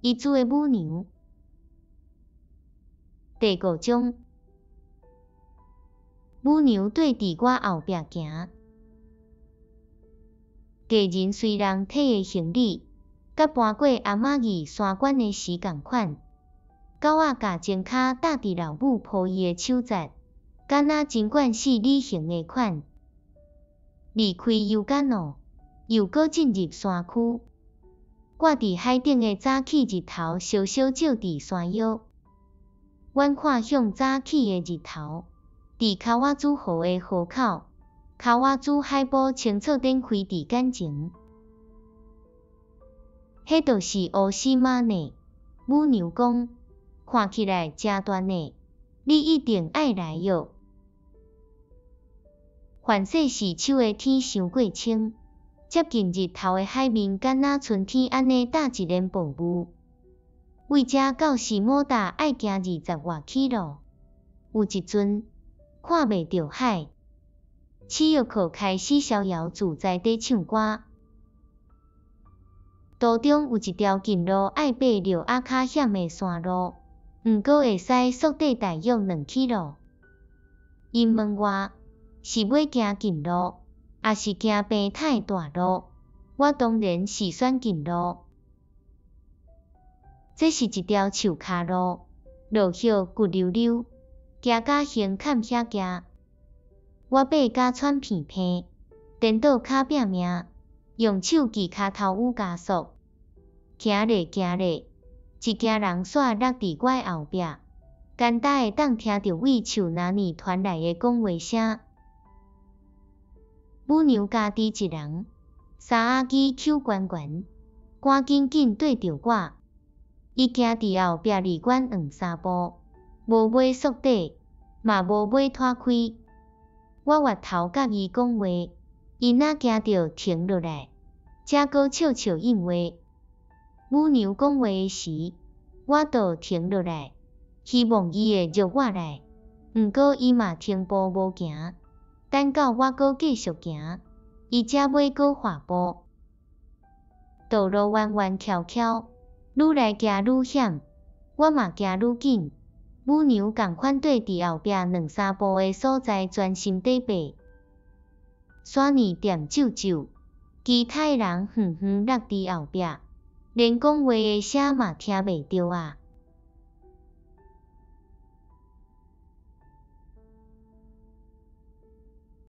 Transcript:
伊煮的舞娘。第五章，舞娘綴佇我後壁行，藝人隨人提的行李，佮搬過阿瑪爾山關的時仝款。狗仔共前跤搭佇老母抱伊的手節，敢若真慣勢旅行的款。離開尤加諾，又閣進入山區，掛佇海頂的早起日頭，燒燒照佇山腰。阮看向早起的日頭，佇卡瓦茲河的河口，卡瓦茲海波清澈展開佇眼前。彼就是烏斯瑪呢，舞娘講，看起來誠大呢，你一定愛來喲。凡世是秋的天傷過清，接近日頭的海面敢若春天按呢罩一層薄霧。為遮到斯摩達愛行20外里路，有一陣看袂著海。七月課開始逍遙自在地唱歌。途中有一條近路愛爬著仔較險的山路，毋過會使速底大約2里路。𪜶問我是欲行近路，抑是行平坦的大路？我當然是選近路。這是一條樹跤路，落葉骨溜溜，行甲胸坎遐行。我爬甲喘鼻鼻，顛倒跤拚命，用手舉跤頭趺加速。行咧行咧，一行人煞落佇我的後壁，簡單會當聽著對樹林裡傳來的講話聲。舞娘家己一人，衫仔機搝懸懸，趕緊緊綴著我。伊行佇後壁離阮兩三步，無欲縮底，嘛無欲拖開。我越頭佮伊講話，伊若驚著停落來，才閣笑笑應話。舞娘講話的時，我就停落來，希望伊會約我來。毋過伊嘛停步無行，等到我閣繼續行，伊才欲閣緩步。道路彎彎蹺蹺，愈來行愈險，我嘛行愈緊。舞娘仝款綴佇後壁兩三步的所在專心地爬。山呢漸皺皺，其他的人遠遠落佇後壁，連講話的聲嘛聽袂著啊。